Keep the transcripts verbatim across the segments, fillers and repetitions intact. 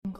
Haimena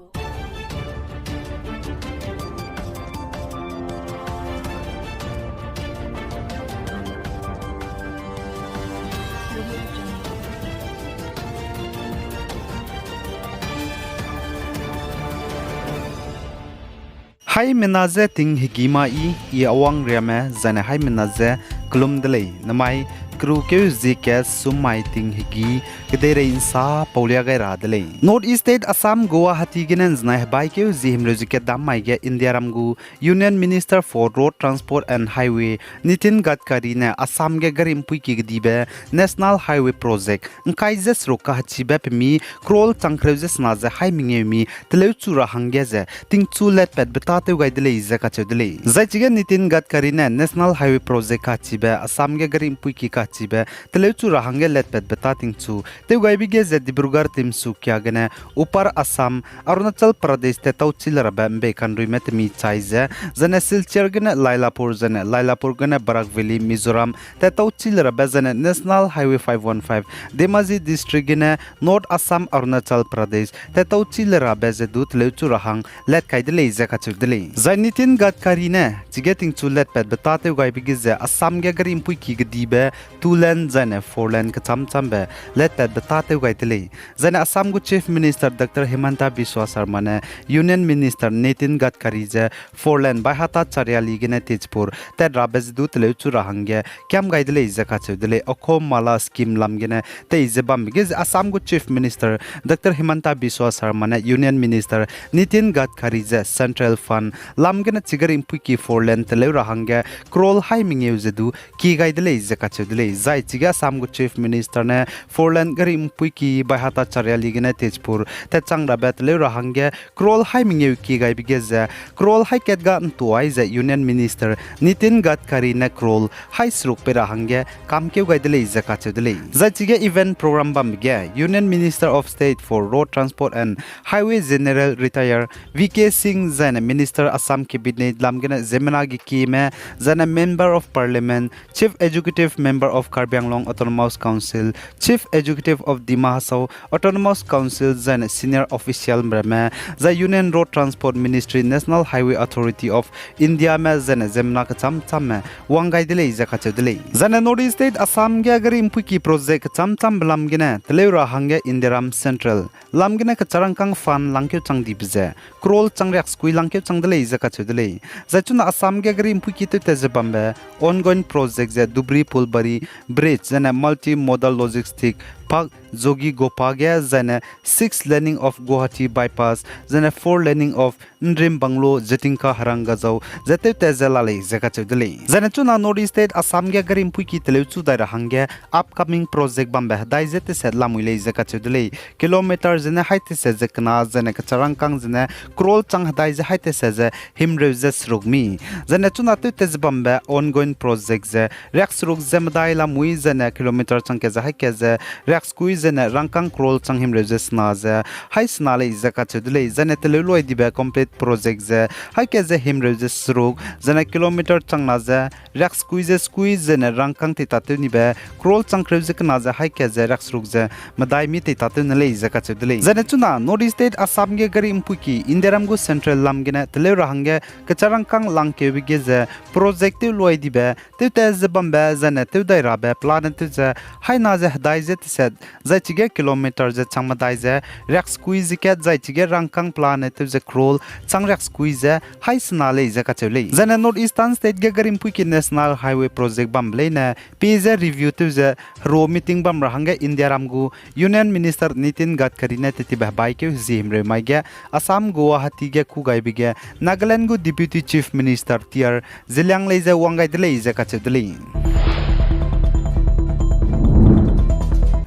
je ting hegî ma yi, I Awang Riame, zaine haimena je kelum de lei, namai kerukeu zie kat sum mai ting hegî kedeirei ’nsa paulia gai ra de lei. North East State Assam Guwahati gene ’nzenai hebaikeu zie himreu zie kat dam mai ge Indiaram gu Union Minister for Road Transport and Highway Nitin Gadkari ne Assam ge gari ’mpuiki kedibe National Highway Project ’ngkai ze seruk kahechibe pemi crore chang kereu ze sena ze hai mengeu mi teleuchu ra hangge ze tingchu letpatbe tâtew gai de lei ze kacheu de lei. Zai chige Nitin Gadkari ne National Highway Project kahechibe Assam ge gari ’mpuiki kahechibe teleuchu ra hangge letpatbe tâ tingchu tewgaibe ge ze Dibrugarh Tinsukia gene Upper Assam, Arunachal Pradesh tat tau chî le rabe ’mbei kanruime temi chai ze, zaine Silchar gene Lailapur, zaine Lailapur gene Barak Valley, Mizoram tat tau chî le rabe zaine National Highway five one five, Dhemaji District gene North Assam, Arunachal Pradesh tat tau chî le rabe ze du teleuchu ra hang let kai de lei ze kacheu de lei. Zai Nitin Gadkari ne chige tingchu letpatbe tâtew gaibe ge ze Assam ge gari ’mpuiki kedibe two lane zaine four lane kechâm châmbe letpatbe tâtew gai de lei. Zaine Assam gu Chief Minister Doctor Himanta Biswa Sarma ne Union Minister Nitin Gadkari ze four lane Baihata Chariali gene Tezpur tat rabe ze du teleuchu ra hangge kiam gai de lei ze kacheu de lei. Akhom Mala Scheme lam gene tei ze bambe ge ze Assam gu Chief Minister Doctor Himanta Biswa Sarma ne Union Minister Nitin Gadkari ze Central Fund lam gene chige gari ’mpuiki four lane teleu ra hangge crore hai mengeu ze du kie gai de lei ze kacheu de lei. Zai chige Assam gu Chief Minister ne four lane gari ’mpuiki Baihata Chariali gene Tezpur tat chang rabe teleu ra hangge crore hai mengeu kie gaibe ge ze crore hai kat ga ’ntuai ze Union Minister Nitin Gadkari ne crore hai seruk pei ra hangge kamkeu gai de lei ze kacheu de lei. Zai chige event program bambe ge Union Minister of State for Road Transport and Highway General Retired V K Singh zaine Minister Assam Cabinet lam gene ziemmena gekieme, zaine Member of Parliament, Chief Executive Member of Karbi Anglong Autonomous Council, Chief Executive of Dima Hasao Autonomous Council zaine senior official ramme, zai Union Road Transport Ministry, National Highway Authority of Indiame zaine ziemmena kechâm châmme wang gai de lei ze kacheu de lei. Zaine North East State Assam ge gari ’mpuiki project kechâm châmbe lam gene teleu ra hangge Indiaram Central lam gene kecharangkâng fund langkeu chang dibe ze crore chang riaksekui langkeu chang de lei ze kacheu de lei. Zai chuna Assam ge gari ’mpuiki tewtat ze bambe ongoing project ze Dhubri Phulbari Bridge zaine multimodal logistic park Jogigopa ge zaine six laning of Guwahati Bypass zaine four laning of Nrim Banglo Jatinka Harangajao ze tewtat ze la lei ze kacheu de lei. Zaine chuna North East State Assam ge gari ’mpuiki teleuchu dai ra hangge upcoming project bambe hedai ze teset lamui lei ze kacheu de lei. Kilometer zene hai teset ze kena zaine kecharangkâng zene crore chang hedai ze hai teset ze himreu ze seruk mi. Zaine chuna tewtat ze bambe ongoing project ze riakseruk ze medai lamui zaine kilometer chang kat ze hai kat ze riaksekui zaine rangkâng crore chang himreu ze sena ze hai sena lei ze kacheu de lei. Zaine teleu luai dibe complete project ze hai kat ze himreu ze seruk zaine kilometer chang na ze riaksekui ze sekui zaine rangkâng teitatew nibe crore chang kereu ze kena ze hai kat ze riakseruk ze medai mi teitatew ne lei ze kacheu de lei. Zaine chuna North East State Assam ge gari ’mpuiki Indiaram gu Central lam gene teleu ra hangge kecharangkâng langkeube ge ze project tew luai dibe tewtat ze bambe zaine tewdai rabe plan tew ze haina ze hedai ze teset zai chige kilometer ze chang medai ze riaksekui ze kat zai chige rangkâng plan tew ze crore chang riaksekui ze hai sena lei ze kacheu lei. Zaine North Eastern State ge gari ’mpuiki National Highway project bambe leine pie ze review tew ze hero meeting bam ra hangge Indiaram gu Union Minister Nitin Gadkari ne tetibe hebaikeu hezie himreu mai ge Assam Guwahati ge kû gaibe ge Nagaland gu Deputy Chief Minister T R Zelianglei ze wang gai de lei ze kacheu de lei.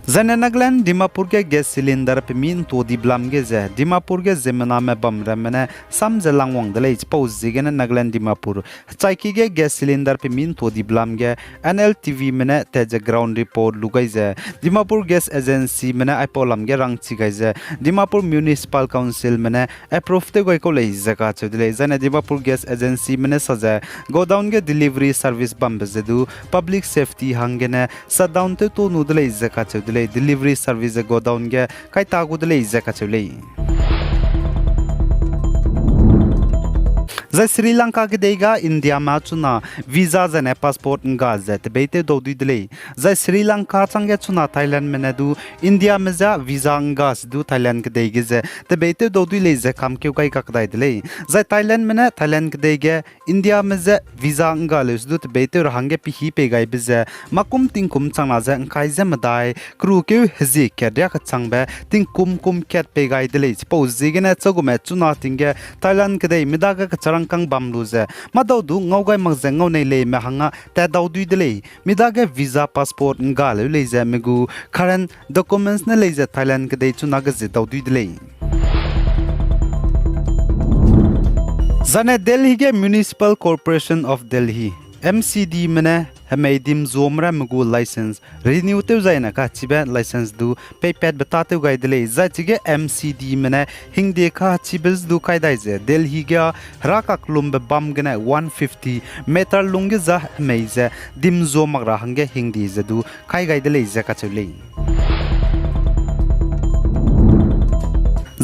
Zaine Nagaland Dimapur ge gas cylinder pemi ’nto dibe lam ge ze Dimapur ge ziemmename bamramme ne sam ze langwang de lei chipau ziegene Nagaland Dimapur hechaiki ge gas cylinder pemi ’nto dibe lam ge N L T Vme ne tat ze ground report lu gai ze Dimapur Gas Agencyme ne aipau lam ge rangchi gai ze Dimapur Municipal Councilme ne approve tew gai kau lei ze kacheu de lei. Zaine Dimapur Gas Agencyme ne sa ze godown ge delivery service bambe ze du public safety hanggene shutdown tewtu nu de lei ze kacheu de lei. Delivery service ze godown ge kaita gu de lei ze kacheu lei. Zai Sri Lanka kedei ga Indiame chuna visa zaine passport ’ngga ze tebeitew dau dui de lei. Zai Sri Lanka changge chuna Thailandme ne du Indiame je visa ’ngga se du Thailand kedei ge ze tebeitew dau dui lei ze kamkeu gai kakdai de lei. Zai Thailandme ne Thailand kedei ge Indiame je visa ’ngga leu se du tebeitew ra hangge pehî pei gaibe ze, makum tingkum changna ze ’ngkai ze medai, kerukeu hezie kat riâ kechangbe tingkum kum kat pei gai de lei. Chipau ziegene chagume chuna ting ge Thailand kedei midage kecharangkâng bam lu ze, mâdau du ngau gai mak ze ngau nei leime hangge tat dau dui de lei. Midage visa passport ’ngga leu lei ze mi gu current documents ne lei ze Thailand kedei chuna ge zi dau dui de lei. Zaine Delhi ge Municipal Corporation of Delhi, M C Dme ne hemei dimzuame ramme gu license renew tew zaine kachibe license du peipatbe tâtew gai de lei. Zai chige M C Dme ne hingde kachibe du kai dai ze Delhi ge hera kaklumbe bam gene one fifty meter lungge za hemei ze dimzua mak ra hangge hingde ze du kai gai de lei ze kacheu lei.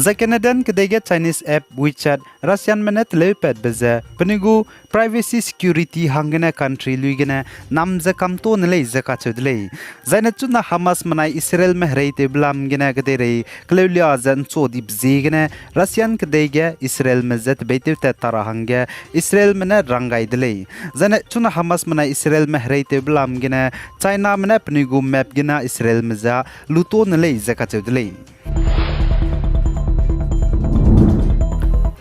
Zai Canadian kedei ge Chinese app WeChat Russianme ne teleupatbe ze penui gu privacy security hanggene country lui gene nam ze kamto ne lei ze kacheu de lei. Zaine chuna Hamasme nai Israelme hereitewbe lam gene kedeirei keleulia ze ’nchadibe ziegene Russian kedei ge Israelme je tebeitew tat ta ra hangge Israelme ne rang gai de lei. Zaine chuna Hamasme nai Israelme hereitewbe lam gene Chiname ne penui gu map gene Israelme je luto ne lei ze kacheu de lei.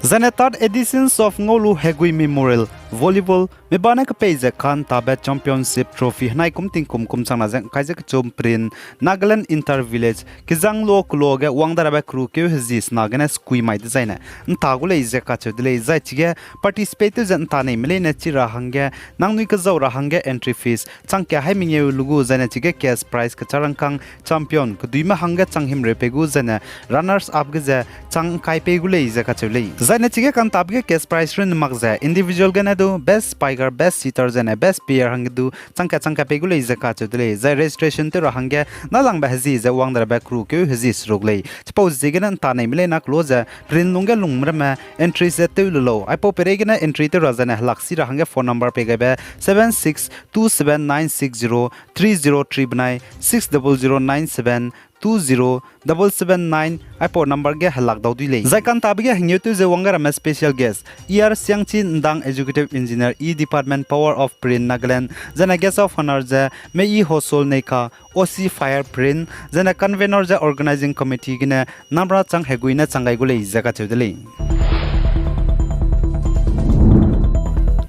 Zaine third editions of Ngaulu Hegui Memorial Volleyball mibane kepei ze ka'ntabe championship trophy henai kum tingkum kum changna ze ’ngkai ze kechum prin Nagaland Inter Village Kezanglo keloa ge wang darabe kerukeu hezi sena gene sekui mai dezaine ’nta gu lei ze kacheu de lei. Zai chige participate tew ze ’nta neime leine chi ra hangge, nangnui kezau ra hangge entry fees chang ka hai mengeu lu gu, zaine chige cash prize kecharangkâng champion keduime hangge chang himreu pei gu, zaine runners up ge ze chang ’ngkai pei gu lei ze kacheu lei. Zaine chige ka'ntabe ge cash prize runne mak ze individual gene du best spiker, best sitter, zaine best player hangge du chang ka chang ka pei gu lei ze kacheu de lei. Zai registration tew ra hangge nâlangbe hezi ze wang darabe kerukeu hezi seruk lei. Chipau ziegene ’nta neime leine keloa ze prin lungge lungme ramme entry ze tew lu lau. Aipau peireigene entry tew ra zaine helak si ra hangge phone number pei gaibe seven six two seven nine six zero three zero three benai six double zero nine seven two zero double seven nine aipau number ge helak dau dui lei. Zai ka'ntabe ge hengeu tew ze wang gai ramme special guest E R Siangchi Ndang, Executive Engineer, E Department, Power of Print Nagaland, zaine guest of honour ze Mei Hosol Neika, O C Fire Print, zaine convener ze organizing committee gene namra chang hegui ne chang gai gu lei ze kacheu de lei.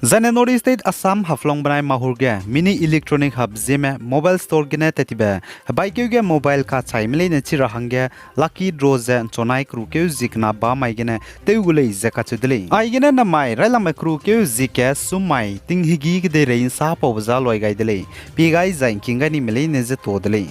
Zaine North East State Assam Haflong benai Mahur ge mini electronic hub Zeme mobile store gene tat tibe hebaikeu ge mobile kachaime leine chi ra hangge lucky draw ze ’nchonai kerukeu zi kena ba mai gene tew gu lei ze kacheu de lei. Aigene namai railangme kerukeu zi ka sum mai tinghegi kedeirei ’nsa paube za loi gai de lei. Pie gai zai ’ngking gai nime leine ze ta de lei.